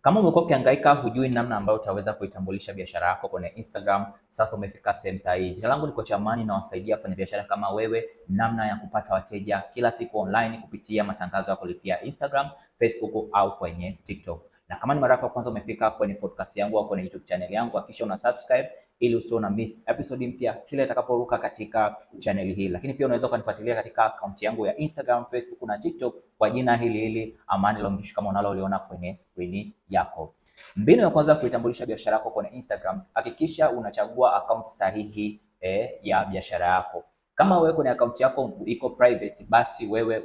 Kama umekuwa ukihangaika hujui namna ambayo utaweza kuitambulisha biashara yako kwenye Instagram, sasa umefika sehemu sahihi. Jina langu ni Kocha Amani na wasaidia wafanyabiashara kama wewe namna ya kupata wateja kila siku online kupitia matangazo ya kulipia Instagram, Facebook au kwenye TikTok. Na kama ni mara yako ya kwanza umefika kwenye podcast yangu au kwenye YouTube channel yangu, hakikisha una subscribe ili usiwe na miss episode mpya kila itakaporuka katika channel hii. Lakini pia unaweza ukanifuatilia katika akaunti yangu ya Instagram, Facebook na TikTok kwa jina hili hili Amani Longisho kama unaloliona kwenye skrini yako. Mbinu ya kwanza kuitambulisha biashara yako kwenye Instagram, hakikisha unachagua akaunti sahihi ya biashara yako. Kama wewe kwenye akaunti yako iko private, basi wewe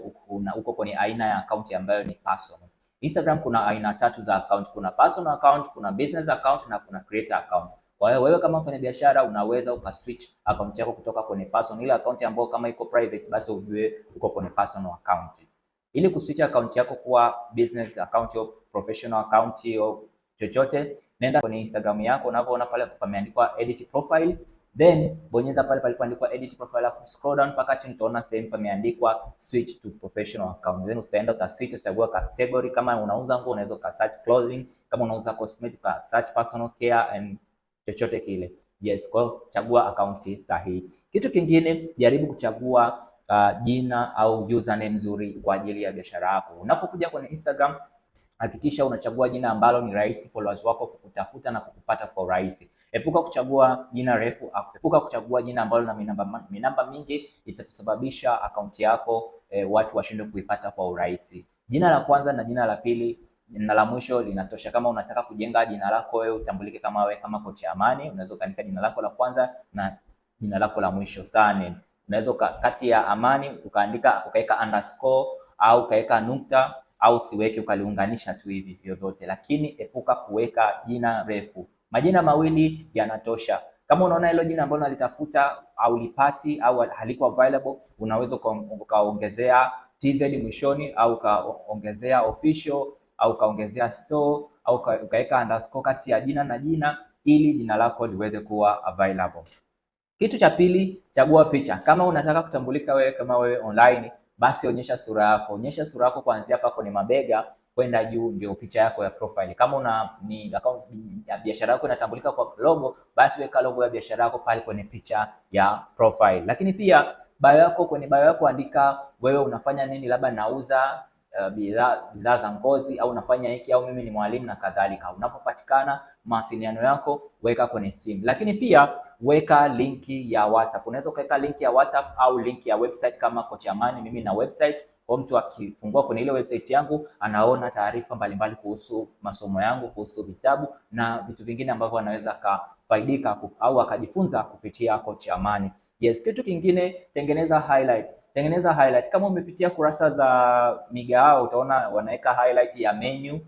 uko kwenye aina ya akaunti ambayo ni personal. Instagram kuna aina tatu za account, kuna personal account, kuna business account na kuna creator account. Kwa hiyo wewe kama mfanyabiashara unaweza ukaswitch account yako kutoka kwenye personal, ile account ambayo kama iko private, basi ujue uko kwenye personal account. Ili kuswitch account yako kuwa business account au professional account au chochote, nenda kwenye Instagram yako, unavyoona pale pameandikwa edit profile, then bonyeza pale palipoandikwa edit profile, alafu scroll down mpaka chini utaona sehemu pameandikwa switch to professional account. Then utaenda utaswitch, utachagua category. Kama unauza nguo unaweza uka search clothing, kama unauza cosmetic uka search personal care and chochote kile. Yes, kwa hiyo chagua akaunti sahihi. Kitu kingine, jaribu kuchagua jina au username nzuri kwa ajili ya biashara yako. Unapokuja kwenye Instagram, hakikisha unachagua jina ambalo ni rahisi followers wako kukutafuta na kukupata kwa urahisi. Epuka kuchagua jina refu, epuka kuchagua jina ambalo na minamba mingi, itakusababisha akaunti yako watu washindwe kuipata kwa urahisi. Jina la kwanza na jina la pili na la mwisho linatosha. Kama unataka kujenga jina lako wewe utambulike kama wewe kama Kocha Amani, unaweza ukaandika jina lako la kwanza na jina lako la mwisho surname. Unaweza kati ya Amani ukaandika ukaweka underscore au ukaweka nukta au siweke ukaliunganisha tu hivi vyovyote, lakini epuka kuweka jina refu. Majina mawili yanatosha. Kama unaona hilo jina ambalo unalitafuta au lipati au haliko available, unaweza ukaongezea TZ mwishoni au ukaongezea official au ukaongezea store au ukaweka underscore kati ya jina na jina ili jina lako liweze kuwa available. Kitu cha pili, chagua picha. Kama unataka kutambulika wewe kama wewe online, basi onyesha sura yako. Onyesha sura yako kuanzia hapa kwenye mabega kwenda juu, ndio picha yako ya profile. Kama una ni account ya biashara yako inatambulika kwa logo, basi weka logo ya biashara yako pale kwenye picha ya profile. Lakini pia bio yako, kwenye bio yako andika wewe unafanya nini, labda nauza bidhaa za ngozi au unafanya hiki au mimi ni mwalimu na kadhalika. Unapopatikana mawasiliano yako weka kwenye simu, lakini pia weka linki ya WhatsApp. Unaweza ukaweka linki ya WhatsApp au linki ya website kama Kocha Amani, mimi na website. Kwa mtu akifungua kwenye ile website yangu anaona taarifa mbalimbali kuhusu masomo yangu, kuhusu vitabu na vitu vingine ambavyo anaweza akafaidika au akajifunza kupitia Kocha Amani. Yes, kitu kingine, tengeneza highlight. Tengeneza highlight. Kama umepitia kurasa za migahawa utaona wanaweka highlight ya menu,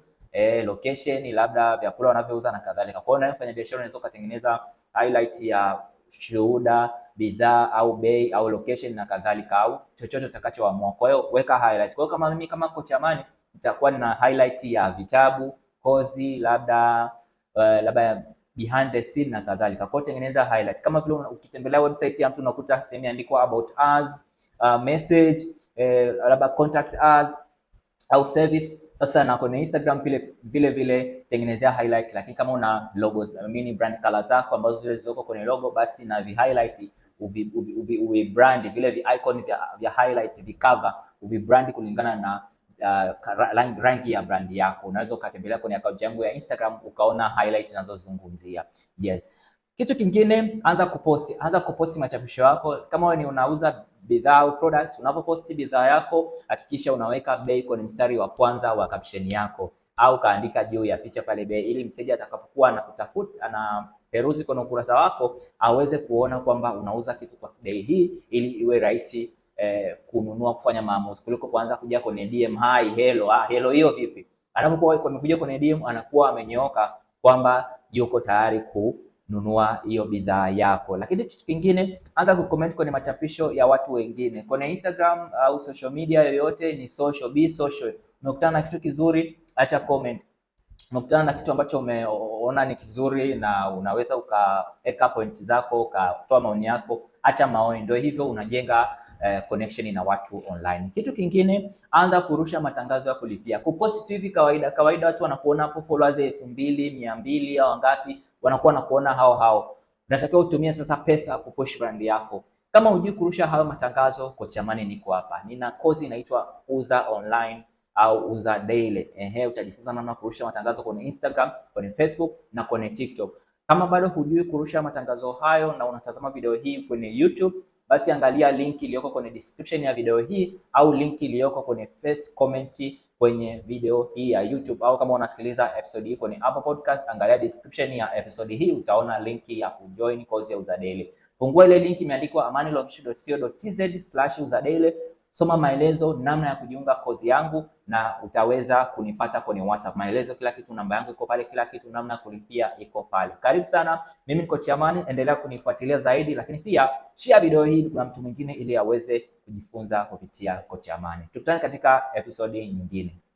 location, labda vyakula wanavyouza na kadhalika. Kwa hiyo na mfanya biashara unaweza ukatengeneza highlight ya shuhuda, bidhaa au bei au location na kadhalika au chochote utakachoamua. Kwa hiyo weka highlight. Kwa hiyo kama mimi kama Kocha Amani nitakuwa nina highlight ya vitabu, kozi, labda labda behind the scene na kadhalika. Kwa hiyo tengeneza highlight. Kama vile ukitembelea website ya mtu unakuta sehemu imeandikwa about us, message, labda contact us au service. Sasa na kwenye Instagram vile vile vile tengenezea highlight, lakini kama una logos, I mean brand colors zako ambazo zile zilizoko kwenye logo, basi na vi highlight uvi, uvi, uvi, uvi brand vile vi icon vya highlight vi cover uvi brand kulingana na rangi ya brand yako. Unaweza ukatembelea kwenye account yangu ya Instagram ukaona highlight ninazozungumzia. Yes. Kitu kingine, anza kuposti, anza kuposti machapisho yako. Kama wewe ni unauza bidhaa au product, unapoposti bidhaa yako hakikisha unaweka bei kwenye mstari wa kwanza wa caption yako, au kaandika juu ya picha pale bei, ili mteja atakapokuwa anakutafuta anaperuzi kwenye ukurasa wako aweze kuona kwamba unauza kitu kwa bei hii, ili iwe rahisi kununua, kufanya maamuzi, kuliko kuanza kuja kwenye DM, hi hello, ah, hello hiyo vipi? Anapokuwa amekuja kwenye DM anakuwa amenyooka kwamba yuko tayari kununua hiyo bidhaa yako. Lakini kitu kingine, anza kucomment kwenye machapisho ya watu wengine kwenye Instagram au social media yoyote, ni social, be social. Umekutana na kitu kizuri, acha comment. Umekutana na kitu ambacho umeona ni kizuri na unaweza ukaweka point zako ukatoa maoni yako, acha maoni. Ndio hivyo unajenga connection na watu online. Kitu kingine, anza kurusha matangazo ya kulipia. Kupost tu hivi kawaida kawaida, watu wanakuona hapo followers 2,200 au ngapi, wanakuwa wanakuona hao hao. Unatakiwa utumie sasa pesa kupush brand yako. Kama hujui kurusha hayo matangazo, Kocha Amani niko hapa. Nina kozi inaitwa Uza Online au Uza Daily. Ehe, utajifunza namna kurusha matangazo kwenye Instagram, kwenye Facebook na kwenye TikTok. Kama bado hujui kurusha matangazo hayo na unatazama video hii kwenye YouTube, basi angalia link iliyoko kwenye description ya video hii au link iliyoko kwenye first comment kwenye video hii ya YouTube, au kama unasikiliza episode hii kwenye Apple Podcast, angalia description ya episode hii, utaona link ya kujoin course ya Uza Daily. Fungua ile link imeandikwa amanilongisho.co.tz/uzadaily, soma maelezo namna ya kujiunga kozi yangu na utaweza kunipata kwenye WhatsApp. Maelezo kila kitu, namba yangu iko pale, kila kitu, namna ya kulipia iko pale. Karibu sana, mimi ni Kocha Amani, endelea kunifuatilia zaidi, lakini pia share video hii kuna mtu mwingine ili aweze kujifunza kupitia Kocha Amani. Tukutane katika episode nyingine.